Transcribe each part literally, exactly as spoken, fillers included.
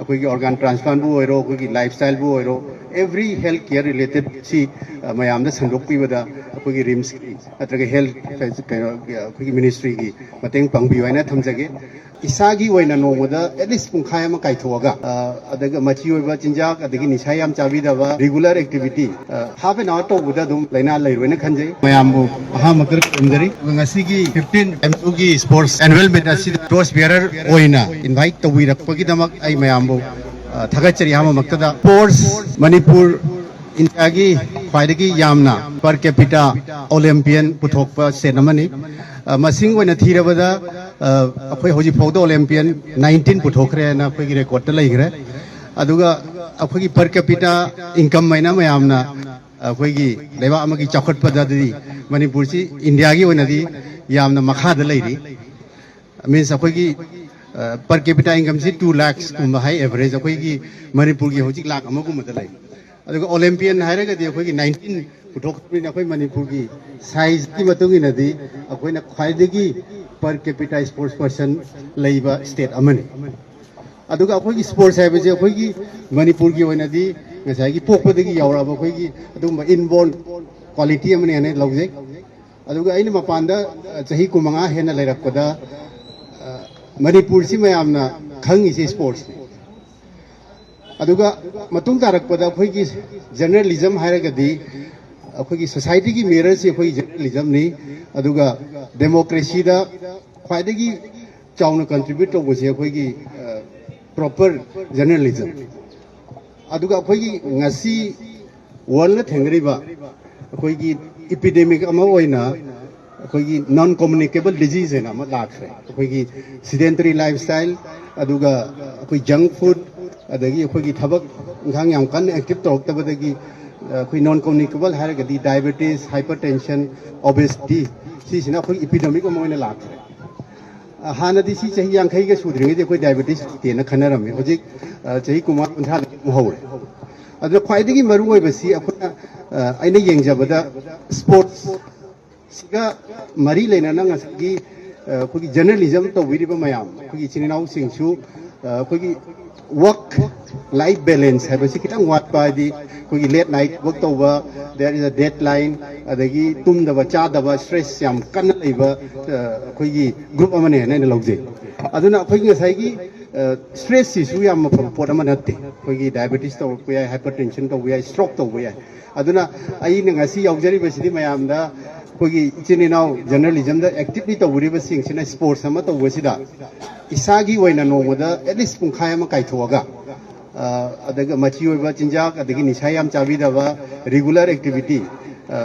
ꯑꯩꯈꯣꯏꯒꯤ ꯑꯣꯔꯒꯥꯟ ꯇ꯭ꯔꯥꯟꯁꯄ꯭ꯂꯥꯟꯕꯨ ꯑꯣꯏꯔꯣ, ꯑꯩꯈꯣꯏꯒꯤ ꯂꯥꯏꯐ ꯁ꯭ꯇꯥꯏꯜꯕꯨ ꯑꯣꯏꯔꯣ, ꯑꯦꯕ꯭ꯔꯤ ꯍꯦꯜꯊ ꯀꯤꯌꯔ ꯔꯤꯂꯦꯇꯦꯗ ꯁꯤ, ꯑ, ꯃꯌꯥꯝꯗ ꯁꯟꯗꯣꯛꯄꯤꯕꯗ ꯑꯩꯈꯣꯏꯒꯤ ꯔꯤꯝꯁꯀꯤ ꯅꯠꯇ꯭ꯔꯒ ꯍꯦꯜꯊ ꯀꯩꯅꯣ, ꯑꯩꯈꯣꯏꯒꯤ ꯃꯤꯅꯤꯁꯇ꯭ꯔꯤꯒꯤ ꯃꯇꯦꯡ ꯄꯥꯡꯕꯤꯌꯨ ꯍꯥꯏꯅ ꯊꯝꯖꯒꯦ꯫ ꯏꯁꯥꯒꯤ ꯑꯣꯏꯅ ꯅꯣꯡꯃꯗ ꯑꯦꯠꯂꯤꯁ ꯄꯨꯡꯈꯥꯏ ꯑꯃ ꯀꯥꯏꯊꯣꯛꯑꯒ, ꯑ, ꯑꯗꯨꯒ ꯃꯆꯤ ꯑꯣꯏꯕ ꯆꯤꯟꯖꯥꯛ, ꯑꯗꯒꯤ ꯅꯤꯁꯥ ꯌꯥꯝ ꯆꯥꯕꯤꯗꯕ, ꯔꯤꯒꯨꯂꯔ ꯑꯦꯛꯇꯤꯚꯤꯇꯤ, ꯑ, ꯍꯥꯐ ꯑꯦꯟ ꯑꯋꯥꯔ ꯇꯧꯕꯗ ꯑꯗꯨꯝ ꯂꯥꯏꯅꯥ ꯂꯩꯔꯣꯏꯅ ꯈꯟꯖꯩ꯫ ꯃꯌꯥꯝꯕꯨ ꯑꯍꯥꯟꯕ ꯈꯔ ꯈꯨꯔꯨꯝꯖꯔꯤ꯫ ꯑꯗꯨꯒ ꯉꯁꯤꯒꯤ ꯐꯤꯐꯇꯤꯟ ꯑꯦꯝ ꯇꯨꯒꯤ ꯁ꯭ꯄꯣꯔꯠꯁ ꯑꯦꯅꯨꯋꯦꯜ ꯃꯤꯠ ꯑꯁꯤꯗ ꯇ꯭ꯔꯣꯐꯤ ꯕꯤꯌꯔꯔ ꯑꯣꯏꯅ ꯏꯟꯚꯥꯏꯠ ꯇꯧꯕꯤꯔꯛꯄꯒꯤꯗꯃꯛ ꯑꯩ ꯃꯌꯥꯝꯕꯨ, ꯑ, ꯊꯥꯒꯠꯆꯔꯤ꯫ ꯑꯍꯥꯟꯕꯃꯛꯇꯗ ꯁ꯭ꯄꯣꯔꯠꯁ ꯃꯅꯤꯄꯨꯔ ꯏꯟꯗꯤꯌꯥꯒꯤ ꯈ꯭ꯋꯥꯏꯗꯒꯤ ꯌꯥꯝꯅ ꯄꯔ ꯀꯦꯄꯤꯇꯥ ꯑꯣꯂꯦꯝꯄꯤꯌꯟ ꯄꯨꯊꯣꯛꯄ ꯁ꯭ꯇꯦꯠ ꯑꯃꯅꯤ꯫ ꯑ, ꯃꯁꯤꯡ ꯑꯣꯏꯅ ꯊꯤꯔꯕꯗ, ꯑ, ꯑꯩꯈꯣꯏ ꯍꯧꯖꯤꯛ ꯐꯥꯎꯗ ꯑꯣꯂꯦꯝꯄꯤꯌꯟ ꯅꯥꯏꯟꯇꯤꯟ ꯄꯨꯊꯣꯛꯈ꯭ꯔꯦꯅ ꯑꯩꯈꯣꯏꯒꯤ ꯔꯦꯀꯣꯔꯠꯇ ꯂꯩꯈ꯭ꯔꯦ꯫ ꯑꯗꯨꯒ ꯑꯩꯈꯣꯏꯒꯤ ꯄꯔ ꯀꯦꯄꯤꯇꯥ ꯏꯟꯀꯝ ꯍꯥꯏꯅ ꯃꯌꯥꯝꯅ ꯑꯩꯈꯣꯏꯒꯤ ꯂꯩꯕꯥꯛ ꯑꯃꯒꯤ ꯆꯥꯎꯈꯠꯄꯗꯗꯤ ꯃꯅꯤꯄꯨꯔꯁꯤ ꯏꯟꯗꯤꯌꯥꯒꯤ ꯑꯣꯏꯅꯗꯤ ꯌꯥꯝꯅ ꯃꯈꯥꯗ ꯂꯩꯔꯤ꯫ ꯃꯤꯟꯁ ꯑꯩꯈꯣꯏꯒꯤ, ꯑ, ꯄꯔ ꯀꯦꯄꯤꯇꯥ ꯏꯟꯀꯝꯁꯤ ꯇꯨ ꯂꯥꯛꯁꯀꯨꯝꯕ ꯍꯥꯏ ꯑꯦꯚꯔꯦꯖ ꯑꯩꯈꯣꯏꯒꯤ ꯃꯅꯤꯄꯨꯔꯒꯤ ꯍꯧꯖꯤꯛ ꯂꯥꯛ ꯑꯃꯒꯨꯝꯕꯗ ꯂꯩ꯫ ꯑꯗꯨꯒ ꯑꯣꯂꯦꯝꯄꯤꯌꯟ ꯍꯥꯏꯔꯒꯗꯤ ꯑꯩꯈꯣꯏꯒꯤ ꯅꯥꯏꯟꯇꯤꯟ ꯄꯨꯊꯣꯛꯄꯅꯤꯅ ꯑꯩꯈꯣꯏ ꯃꯅꯤꯄꯨꯔꯒꯤ ꯁꯥꯏꯖꯀꯤ ꯃꯇꯨꯡ ꯏꯟꯅꯗꯤ ꯑꯩꯈꯣꯏꯅ ꯈ꯭ꯋꯥꯏꯗꯒꯤ ꯄꯔ ꯀꯦꯄꯤꯇꯥ ꯁ꯭ꯄꯣꯔꯠꯁ ꯄꯔꯁꯟ ꯂꯩꯕ ꯁ꯭ꯇꯦꯠ ꯑꯃꯅꯤ꯫ ꯑꯗꯨꯒ ꯑꯩꯈꯣꯏꯒꯤ ꯁ꯭ꯄꯣꯔꯠꯁ ꯍꯥꯏꯕꯁꯦ ꯑꯩꯈꯣꯏꯒꯤ ꯃꯅꯤꯄꯨꯔꯒꯤ ꯑꯣꯏꯅꯗꯤ ꯉꯁꯥꯏꯒꯤ ꯄꯣꯛꯄꯗꯒꯤ ꯌꯥꯎꯔꯛꯑꯕ ꯑꯩꯈꯣꯏꯒꯤ ꯑꯗꯨꯒꯨꯝꯕ ꯏꯟꯕꯣꯔꯟ ꯀ꯭ꯋꯥꯂꯤꯇꯤ ꯑꯃꯅꯤ ꯍꯥꯏꯅ ꯂꯧꯖꯩ꯫ ꯑꯗꯨꯒ ꯑꯩꯅ ꯃꯄꯥꯟꯗ, ꯑ, ꯆꯍꯤ ꯀꯨꯟꯃꯉꯥ ꯍꯦꯟꯅ ꯂꯩꯔꯛꯄꯗ, ꯑ, ꯃꯅꯤꯄꯨꯔꯁꯤ ꯃꯌꯥꯝꯅ ꯈꯪꯉꯤꯁꯦ ꯁ꯭ꯄꯣꯔꯠꯁꯅꯤ꯫ ꯑꯗꯨꯒ ꯃꯇꯨꯡ ꯇꯥꯔꯛꯄꯗ ꯑꯩꯈꯣꯏꯒꯤ ꯖꯔꯅꯦꯂꯤꯖꯝ ꯍꯥꯏꯔꯒꯗꯤ ꯑꯩꯈꯣꯏꯒꯤ ꯁꯣꯁꯥꯏꯇꯤꯒꯤ ꯃꯤꯔꯔꯁꯤ ꯑꯩꯈꯣꯏꯒꯤ ꯖꯔꯅꯦꯂꯤꯖꯝꯅꯤ꯫ ꯑꯗꯨꯒ ꯗꯦꯃꯣꯀ꯭ꯔꯦꯁꯤꯗ ꯈ꯭ꯋꯥꯏꯗꯒꯤ ꯆꯥꯎꯅ ꯀꯟꯇ꯭ꯔꯤꯕ꯭ꯌꯨꯠ ꯇꯧꯕꯁꯦ ꯑꯩꯈꯣꯏꯒꯤ, ꯑ, ꯄ꯭ꯔꯣꯄꯔ ꯖꯔꯅꯦꯂꯤꯖꯝ꯫ ꯑꯗꯨꯒ ꯑꯩꯈꯣꯏꯒꯤ ꯉꯁꯤ ꯋꯥꯔꯜꯗ ꯊꯦꯡꯅꯔꯤꯕ ꯑꯩꯈꯣꯏꯒꯤ ꯏꯄꯤꯗꯦꯃꯤꯛ ꯑꯃ ꯑꯣꯏꯅ ꯑꯩꯈꯣꯏꯒꯤ ꯅꯟ ꯀꯝꯃꯨꯅꯤꯀꯦꯕꯜ ꯗꯤꯖꯤꯖ ꯍꯥꯏꯅ ꯑꯃ ꯂꯥꯛꯈ꯭ꯔꯦ꯫ ꯑꯩꯈꯣꯏꯒꯤ ꯁꯤꯗꯦꯟꯇꯔꯤ ꯂꯥꯏꯐ ꯁ꯭ꯇꯥꯏꯜ, ꯑꯗꯨꯒ ꯑꯩꯈꯣꯏ ꯖꯪꯛ ꯐꯨꯗ, ꯑꯗꯒꯤ ꯑꯩꯈꯣꯏꯒꯤ ꯊꯕꯛ ꯏꯪꯈꯥꯡ ꯌꯥꯝ ꯀꯟꯅ ꯑꯦꯛꯇꯤꯚ ꯇꯧꯔꯛꯇꯕꯗꯒꯤ, ꯑ, ꯑꯩꯈꯣꯏ ꯅꯟ ꯀꯝꯃꯨꯅꯤꯀꯦꯕꯜ ꯍꯥꯏꯔꯒꯗꯤ ꯗꯥꯏꯕꯦꯇꯤꯁ, ꯍꯥꯏꯄꯔ ꯇꯦꯟꯁꯟ, ꯑꯣꯕꯦꯁꯤꯇꯤ, ꯁꯤꯁꯤꯅ ꯑꯩꯈꯣꯏ ꯏꯄꯤꯗꯦꯃꯤꯛ ꯑꯃ ꯑꯣꯏꯅ ꯂꯥꯛꯈ꯭ꯔꯦ꯫ ꯑ, ꯍꯥꯟꯅꯗꯤ ꯁꯤ ꯆꯍꯤ ꯌꯥꯡꯈꯩꯒ ꯁꯨꯗ꯭ꯔꯤꯉꯩꯗꯤ ꯑꯩꯈꯣꯏ ꯗꯥꯏꯕꯦꯇꯤꯁ ꯂꯩꯇꯦꯅ ꯈꯟꯅꯔꯝꯃꯤ꯫ ꯍꯧꯖꯤꯛ, ꯑ, ꯆꯍꯤ ꯀꯨꯟꯃꯉꯥ, ꯀꯨꯟꯊ꯭ꯔꯥꯗꯒꯤ ꯑꯗꯨꯝ ꯍꯧꯔꯦ꯫ ꯑꯗꯨꯅ ꯈ꯭ꯋꯥꯏꯗꯒꯤ ꯃꯔꯨ ꯑꯣꯏꯕꯁꯤ ꯑꯩꯈꯣꯏꯅ, ꯑ, ꯑꯩꯅ ꯌꯦꯡꯖꯕꯗ ꯁ꯭ꯄꯣꯔꯠꯁ ꯁꯤꯒ ꯃꯔꯤ ꯂꯩꯅꯅ ꯉꯁꯥꯏꯒꯤ, ꯑ, ꯑꯩꯈꯣꯏꯒꯤ ꯖꯔꯅꯦꯂꯤꯖꯝ ꯇꯧꯕꯤꯔꯤꯕ ꯃꯌꯥꯝ, ꯑꯩꯈꯣꯏꯒꯤ ꯏꯆꯤꯟ ꯏꯅꯥꯎꯁꯤꯡꯁꯨ ꯑꯩꯈꯣꯏꯒꯤ ꯋꯥꯔꯛ ꯂꯥꯏꯐ ꯕꯦꯂꯦꯟꯁ ꯍꯥꯏꯕꯁꯤ ꯈꯤꯇꯪ ꯋꯥꯠꯄ, ꯍꯥꯏꯗꯤ ꯑꯩꯈꯣꯏꯒꯤ ꯂꯦꯠ ꯅꯥꯏꯠ ꯋꯥꯔꯛ ꯇꯧꯕ, there is a deadline, ꯑꯗꯒꯤ ꯇꯨꯝꯗꯕ ꯆꯥꯗꯕ, ꯁ꯭ꯇ꯭ꯔꯦꯁ ꯌꯥꯝ ꯀꯟꯅ ꯂꯩꯕ ꯑꯩꯈꯣꯏꯒꯤ ꯒ꯭ꯔꯨꯞ ꯑꯃꯅꯦꯅ ꯑꯩꯅ ꯂꯧꯖꯩ꯫ ꯑꯗꯨꯅ ꯑꯩꯈꯣꯏꯒꯤ ꯉꯁꯥꯏꯒꯤ ꯁ꯭ꯇ꯭ꯔꯦꯁꯁꯤꯁꯨ ꯌꯥꯝ ꯑꯐꯕ ꯄꯣꯠ ꯑꯃ ꯅꯠꯇꯦ꯫ ꯑꯩꯈꯣꯏꯒꯤ ꯗꯥꯏꯕꯦꯇꯤꯁ ꯇꯧꯔꯛꯄ ꯌꯥꯏ, ꯍꯥꯏꯄꯔ ꯇꯦꯟꯁꯟ ꯇꯧꯕ ꯌꯥꯏ, ꯁ꯭ꯇ꯭ꯔꯣꯛ ꯇꯧꯕ ꯌꯥꯏ꯫ ꯑꯗꯨꯅ ꯑꯩꯅ ꯉꯁꯤ ꯌꯥꯎꯖꯔꯤꯕꯁꯤꯗꯤ ꯃꯌꯥꯝꯗ, ꯑꯩꯈꯣꯏꯒꯤ ꯏꯆꯤꯟ ꯏꯅꯥꯎ ꯖꯔꯅꯦꯂꯤꯖꯝꯗ ꯑꯦꯛꯇꯤꯚꯂꯤ ꯇꯧꯕꯤꯔꯤꯕꯁꯤꯡꯁꯤꯅ ꯁ꯭ꯄꯣꯔꯠꯁ ꯑꯃ ꯇꯧꯕꯁꯤꯗ ꯏꯁꯥꯒꯤ ꯑꯣꯏꯅ ꯅꯣꯡꯃꯗ ꯑꯦꯠꯂꯤꯁ ꯄꯨꯡꯈꯥꯏ ꯑꯃ ꯀꯥꯏꯊꯣꯛꯑꯒ, ꯑꯗꯨꯒ ꯃꯆꯤ ꯑꯣꯏꯕ ꯆꯤꯟꯖꯥꯛ, ꯑꯗꯒꯤ ꯅꯤꯁꯥ ꯌꯥꯝ ꯆꯥꯕꯤꯗꯕ, ꯔꯤꯒꯨꯂꯔ ꯑꯦꯛꯇꯤꯚꯤꯇꯤ,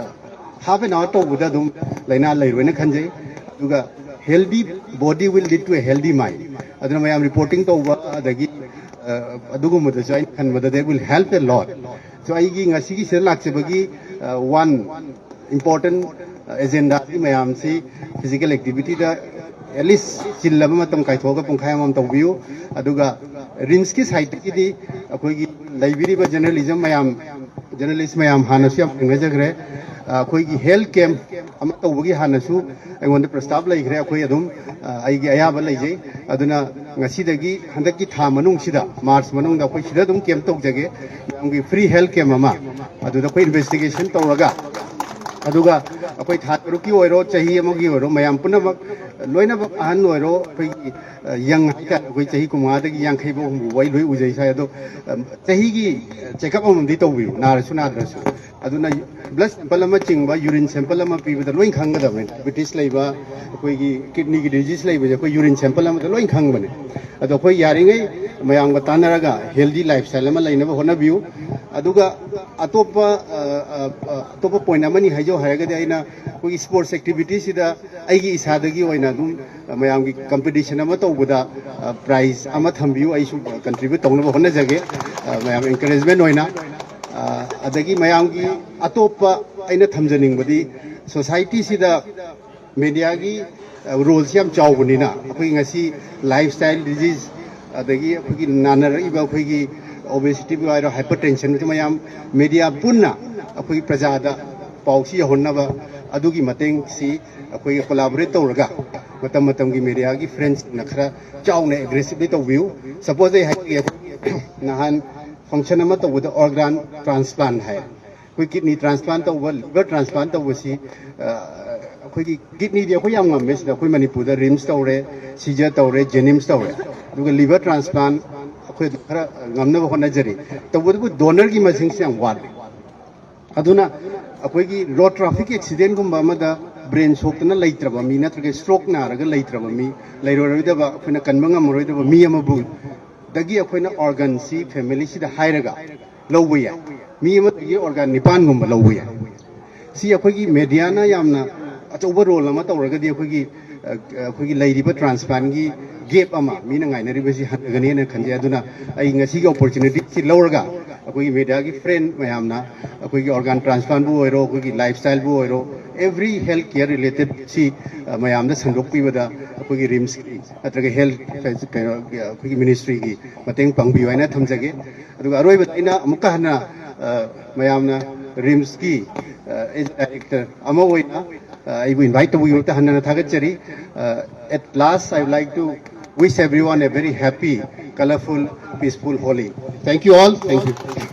ꯍꯥꯐ ꯑꯦꯟ ꯑꯋꯥꯔ ꯇꯧꯕꯗ ꯑꯗꯨꯝ ꯂꯥꯏꯅꯥ ꯂꯩꯔꯣꯏꯅ ꯈꯟꯖꯩ꯫ ꯑꯗꯨꯒ healthy body will lead to a healthy mind꯫ ꯑꯗꯨꯅ ꯃꯌꯥꯝ ꯔꯤꯄꯣꯔꯇꯤꯡ ꯇꯧꯕ, ꯑꯗꯒꯤ ꯑꯗꯨꯒꯨꯝꯕꯗꯁꯨ ꯑꯩꯅ ꯈꯟꯕꯗ they will help a lot꯫ So ꯑꯩꯒꯤ ꯉꯁꯤꯒꯤ ꯁꯤꯗ ꯂꯥꯛꯆꯕꯒꯤ ꯋꯥꯟ ꯏꯝꯄꯣꯔꯇꯦꯟ ꯑꯦꯖꯦꯟꯗꯥꯒꯤ ꯃꯌꯥꯝꯁꯤ ꯐꯤꯖꯤꯀꯦꯜ ꯑꯦꯛꯇꯤꯚꯤꯇꯤꯗ ꯑꯦꯠꯂꯤꯁ ꯆꯤꯜꯂꯕ ꯃꯇꯝ ꯀꯥꯏꯊꯣꯛꯑꯒ ꯄꯨꯡꯈꯥꯏ ꯑꯃꯃꯝ ꯇꯧꯕꯤꯌꯨ꯫ ꯑꯗꯨꯒ ꯔꯤꯝꯁꯀꯤ ꯁꯥꯏꯠꯇꯒꯤꯗꯤ ꯑꯩꯈꯣꯏꯒꯤ ꯂꯩꯕꯤꯔꯤꯕ ꯖꯔꯅꯦꯂꯤꯖꯝ ꯃꯌꯥꯝ, ꯖꯔꯅꯦꯂꯤꯁ ꯃꯌꯥꯝ ꯍꯥꯟꯅꯁꯨ ꯌꯥꯝ ꯊꯦꯡꯅꯖꯈ꯭ꯔꯦ꯫ ꯑꯩꯈꯣꯏꯒꯤ ꯍꯦꯜꯊ ꯀꯦꯝꯞ ꯑꯃ ꯇꯧꯕꯒꯤ ꯍꯥꯟꯅꯁꯨ ꯑꯩꯉꯣꯟꯗ ꯄ꯭ꯔꯁꯇꯥꯞ ꯂꯩꯈ꯭ꯔꯦ꯫ ꯑꯩꯈꯣꯏ ꯑꯗꯨꯝ ꯑꯩꯒꯤ ꯑꯌꯥꯕ ꯂꯩꯖꯩ꯫ ꯑꯗꯨꯅ ꯉꯁꯤꯗꯒꯤ ꯍꯟꯗꯛꯀꯤ ꯊꯥ ꯃꯅꯨꯡꯁꯤꯗ, ꯃꯥꯔꯆ ꯃꯅꯨꯡꯗ ꯑꯩꯈꯣꯏ ꯁꯤꯗ ꯑꯗꯨꯝ ꯀꯦꯝꯞ ꯇꯧꯖꯒꯦ꯫ ꯃꯌꯥꯝꯒꯤ ꯐ꯭ꯔꯤ ꯍꯦꯜꯊ ꯀꯦꯝꯞ ꯑꯃ, ꯑꯗꯨꯗ ꯑꯩꯈꯣꯏ ꯏꯟꯚꯦꯁꯇꯤꯒꯦꯁꯟ ꯇꯧꯔꯒ, ꯑꯗꯨꯒ ꯑꯩꯈꯣꯏ ꯊꯥ ꯇꯔꯨꯛꯀꯤ ꯑꯣꯏꯔꯣ, ꯆꯍꯤ ꯑꯃꯒꯤ ꯑꯣꯏꯔꯣ, ꯃꯌꯥꯝ ꯄꯨꯝꯅꯃꯛ, ꯂꯣꯏꯅꯃꯛ, ꯑꯍꯟ ꯑꯣꯏꯔꯣ, ꯑꯩꯈꯣꯏꯒꯤ ꯌꯪ ꯍꯥꯏꯇꯥꯔꯦ, ꯑꯩꯈꯣꯏ ꯆꯍꯤ ꯀꯨꯟꯃꯉꯥꯗꯒꯤ ꯌꯥꯡꯈꯩ ꯐꯥꯎ ꯍꯨꯝꯐꯨ ꯐꯥꯎ ꯑꯩ ꯂꯣꯏ ꯎꯖꯩ ꯁꯥꯏ꯫ ꯑꯗꯣ ꯆꯍꯤꯒꯤ ꯆꯦꯛꯑꯞ ꯑꯃꯃꯝꯗꯤ ꯇꯧꯕꯤꯌꯨ, ꯅꯥꯔꯁꯨ ꯅꯥꯗ꯭ꯔꯁꯨ꯫ ꯑꯗꯨꯅ ꯕ꯭ꯂꯗ ꯁꯦꯝꯄꯜ ꯑꯃ ꯆꯤꯡꯕ, ꯌꯨꯔꯤꯟ ꯁꯦꯝꯄꯜ ꯑꯃ ꯄꯤꯕꯗ ꯂꯣꯏ ꯈꯪꯒꯗꯕꯅꯤ꯫ ꯗꯥꯏꯕꯦꯇꯤꯁ ꯂꯩꯕ, ꯑꯩꯈꯣꯏꯒꯤ ꯀꯤꯗꯅꯤꯒꯤ ꯗꯤꯖꯤꯁ ꯂꯩꯕꯁꯦ ꯑꯩꯈꯣꯏ ꯌꯨꯔꯤꯟ ꯁꯦꯝꯄꯜ ꯑꯃꯗ ꯂꯣꯏ ꯈꯪꯕꯅꯦ꯫ ꯑꯗꯣ ꯑꯩꯈꯣꯏ ꯌꯥꯔꯤꯉꯩ ꯃꯌꯥꯝꯒ ꯇꯥꯟꯅꯔꯒ ꯍꯦꯜꯗꯤ ꯂꯥꯏꯐ ꯁ꯭ꯇꯥꯏꯜ ꯑꯃ ꯂꯩꯅꯕ ꯍꯣꯠꯅꯕꯤꯌꯨ꯫ ꯑꯗꯨꯒ ꯑꯇꯣꯞꯄ, ꯑ, ꯑ, ꯑ, ꯑꯇꯣꯞꯄ ꯄꯣꯏꯟ ꯑꯃꯅꯤ ꯍꯥꯏꯖꯧ ꯍꯥꯏꯔꯒꯗꯤ, ꯑꯩꯅ ꯑꯩꯈꯣꯏꯒꯤ ꯁ꯭ꯄꯣꯔꯠꯁ ꯑꯦꯛꯇꯤꯚꯤꯇꯤꯁꯤꯗ ꯑꯩꯒꯤ ꯏꯁꯥꯗꯒꯤ ꯑꯣꯏꯅ ꯑꯗꯨꯝ ꯃꯌꯥꯝꯒꯤ ꯀꯝꯄꯤꯇꯤꯁꯟ ꯑꯃ ꯇꯧꯕꯗ, ꯑ, ꯄ꯭ꯔꯥꯏꯖ ꯑꯃ ꯊꯝꯕꯤꯌꯨ, ꯑꯩꯁꯨ ꯀꯟꯇ꯭ꯔꯤꯕ꯭ꯌꯨꯠ ꯇꯧꯅꯕ ꯍꯣꯠꯅꯖꯒꯦ꯫ ꯑ, ꯃꯌꯥꯝ ꯑꯦꯟꯀꯔꯦꯖꯃꯦꯟ ꯑꯣꯏꯅ꯫ ꯑ, ꯑꯗꯒꯤ ꯃꯌꯥꯝꯒꯤ ꯑꯇꯣꯞꯄ ꯑꯩꯅ ꯊꯝꯖꯅꯤꯡꯕꯗꯤ, ꯁꯣꯁꯥꯏꯇꯤꯁꯤꯗ ꯃꯦꯗꯤꯌꯥꯒꯤ, ꯑ, ꯔꯣꯜꯁꯤ ꯌꯥꯝ ꯆꯥꯎꯕꯅꯤꯅ, ꯑꯩꯈꯣꯏ ꯉꯁꯤ ꯂꯥꯏꯐ ꯁ꯭ꯇꯥꯏꯜ ꯗꯤꯖꯤꯖ, ꯑꯗꯒꯤ ꯑꯩꯈꯣꯏꯒꯤ ꯅꯥꯅꯔꯛꯏꯕ ꯑꯩꯈꯣꯏꯒꯤ ꯑꯣꯕꯦꯁꯤꯇꯤꯕꯨ ꯍꯥꯏꯔꯣ, ꯍꯥꯏꯄꯔ ꯇꯦꯟꯁꯟꯕꯨ ꯃꯌꯥꯝ ꯃꯦꯗꯤꯌꯥ ꯄꯨꯟꯅ ꯑꯩꯈꯣꯏꯒꯤ ꯄ꯭ꯔꯖꯥꯗ ꯄꯥꯎꯁꯤ ꯌꯧꯍꯟꯅꯕ ꯑꯗꯨꯒꯤ ꯃꯇꯦꯡꯁꯤ ꯑꯩꯈꯣꯏꯒ ꯀꯣꯂꯥꯕꯣꯔꯦꯠ ꯇꯧꯔꯒ ꯃꯇꯝ ꯃꯇꯝꯒꯤ ꯃꯦꯗꯤꯌꯥꯒꯤ ꯐ꯭ꯔꯦꯟꯁꯤꯡꯅ ꯈꯔ ꯆꯥꯎꯅ ꯑꯦꯒ꯭ꯔꯦꯁꯤꯚꯂꯤ ꯇꯧꯕꯤꯌꯨ꯫ ꯁꯄꯣꯖ ꯑꯩ ꯍꯥꯏꯖꯒꯦ, ꯑꯩꯈꯣꯏ ꯅꯍꯥꯟ ꯐꯪꯁꯟ ꯑꯃ ꯇꯧꯕꯗ ꯑꯣꯔꯒꯥꯟ ꯇ꯭ꯔꯥꯟꯁꯄ꯭ꯂꯥꯟ ꯍꯥꯏ, ꯑꯩꯈꯣꯏ ꯀꯤꯗꯅꯤ ꯇ꯭ꯔꯥꯟꯁꯄ꯭ꯂꯥꯟ ꯇꯧꯕ, ꯂꯤꯚꯔ ꯇ꯭ꯔꯥꯟꯁꯄ꯭ꯂꯥꯟ ꯇꯧꯕꯁꯤ ꯑ, ꯑꯩꯈꯣꯏꯒꯤ ꯀꯤꯗꯅꯤꯗꯤ ꯑꯩꯈꯣꯏ ꯌꯥꯝ ꯉꯝꯃꯦ꯫ ꯁꯤꯗ ꯑꯩꯈꯣꯏ ꯃꯅꯤꯄꯨꯔꯗ ꯔꯤꯝꯁ ꯇꯧꯔꯦ, ꯁꯤꯖ ꯇꯧꯔꯦ, ꯖꯦꯅꯤꯝꯁ ꯇꯧꯔꯦ, ꯑꯗꯨꯒ ꯂꯤꯚꯔ ꯇ꯭ꯔꯥꯟꯁꯄ꯭ꯂꯥꯟ ꯑꯩꯈꯣꯏ ꯑꯗꯨꯝ ꯈꯔ ꯉꯝꯅꯕ ꯍꯣꯠꯅꯖꯔꯤ꯫ ꯇꯧꯕꯇꯕꯨ ꯗꯣꯅꯔꯒꯤ ꯃꯁꯤꯡꯁꯤ ꯌꯥꯝ ꯋꯥꯠꯂꯤ꯫ ꯑꯗꯨꯅ ꯑꯩꯈꯣꯏꯒꯤ ꯔꯣꯗ ꯇ꯭ꯔꯥꯐꯤꯛ ꯑꯦꯛꯁꯤꯗꯦꯟꯒꯨꯝꯕ ꯑꯃꯗ ꯕ꯭ꯔꯦꯟ ꯁꯣꯛꯇꯅ ꯂꯩꯇ꯭ꯔꯕ ꯃꯤ ꯅꯠꯇ꯭ꯔꯒ ꯁ꯭ꯇ꯭ꯔꯣꯛ ꯅꯥꯔꯒ ꯂꯩꯇ꯭ꯔꯕ ꯃꯤ, ꯂꯩꯔꯣꯏꯗꯕ, ꯑꯩꯈꯣꯏꯅ ꯀꯟꯕ ꯉꯝꯃꯔꯣꯏꯗꯕ ꯃꯤ ꯑꯃꯕꯨ ꯗꯒꯤ ꯑꯩꯈꯣꯏꯅ ꯑꯣꯔꯒꯟꯁꯤ ꯐꯦꯃꯤꯂꯤꯁꯤꯗ ꯍꯥꯏꯔꯒ ꯂꯧꯕ ꯌꯥꯏ꯫ ꯃꯤ ꯑꯃꯗꯒꯤ ꯑꯣꯔꯒꯥꯟ ꯅꯤꯄꯥꯟꯒꯨꯝꯕ ꯂꯧꯕ ꯌꯥꯏ꯫ ꯁꯤ ꯑꯩꯈꯣꯏꯒꯤ ꯃꯦꯗꯤꯌꯥꯅ ꯌꯥꯝꯅ ꯑꯆꯧꯕ ꯔꯣꯜ ꯑꯃ ꯇꯧꯔꯒꯗꯤ ꯑꯩꯈꯣꯏꯒꯤ, ꯑ, ꯑꯩꯈꯣꯏꯒꯤ ꯂꯩꯔꯤꯕ ꯇ꯭ꯔꯥꯟꯁꯄ꯭ꯂꯥꯟꯒꯤ ꯒꯦꯞ ꯑꯃ ꯃꯤꯅ ꯉꯥꯏꯅꯔꯤꯕꯁꯤ ꯍꯟꯊꯒꯅꯤꯅ ꯈꯟꯖꯩ꯫ ꯑꯗꯨꯅ ꯑꯩ ꯉꯁꯤꯒꯤ ꯑꯣꯄꯣꯔꯆꯨꯅꯤꯇꯤꯁꯤ ꯂꯧꯔꯒ ꯑꯩꯈꯣꯏꯒꯤ ꯃꯦꯗꯤꯌꯥꯒꯤ ꯐ꯭ꯔꯦꯟ ꯃꯌꯥꯝꯅ ꯑꯩꯈꯣꯏꯒꯤ ꯑꯣꯔꯒꯥꯟ ꯇ꯭ꯔꯥꯟꯁꯄ꯭ꯂꯥꯟꯕꯨ ꯑꯣꯏꯔꯣ, ꯑꯩꯈꯣꯏꯒꯤ ꯂꯥꯏꯐ ꯁ꯭ꯇꯥꯏꯜꯕꯨ ꯑꯣꯏꯔꯣ, ꯑꯦꯚ꯭ꯔꯤ ꯍꯦꯜꯊ ꯀꯤꯌꯔ ꯔꯤꯂꯦꯇꯦꯠꯁꯤ, ꯑ, ꯃꯌꯥꯝꯗ ꯁꯟꯗꯣꯛꯄꯤꯕꯗ ꯑꯩꯈꯣꯏꯒꯤ ꯔꯤꯝꯁꯀꯤ ꯅꯠꯇ꯭ꯔꯒ ꯍꯦꯜꯊ ꯀꯩꯅꯣ ꯑꯩꯈꯣꯏꯒꯤ ꯃꯤꯅꯤꯁꯇ꯭ꯔꯤꯒꯤ ꯃꯇꯦꯡ ꯄꯥꯡꯕꯤꯌꯨ ꯍꯥꯏꯅ ꯊꯝꯖꯒꯦ꯫ ꯑꯗꯨꯒ ꯑꯔꯣꯏꯕꯗ ꯑꯩꯅ ꯑꯃꯨꯛꯀ ꯍꯟꯅ, ꯑ, ꯃꯌꯥꯝꯅ ꯔꯤꯝꯁꯀꯤ, ꯑ, ꯑꯦꯖ ꯗꯥꯏꯔꯦꯛꯇꯔ ꯑꯃ ꯑꯣꯏꯅ, ꯑ, ꯑꯩꯕꯨ ꯏꯟꯚꯥꯏꯠ ꯇꯧꯕꯒꯤꯗꯃꯛꯇ ꯍꯟꯅ ꯍꯟꯅ ꯊꯥꯒꯠꯆꯔꯤ꯫ ꯑ, at last, I would like to wish everyone a very happy, colorful, peaceful Holi. Thank you all. Thank you.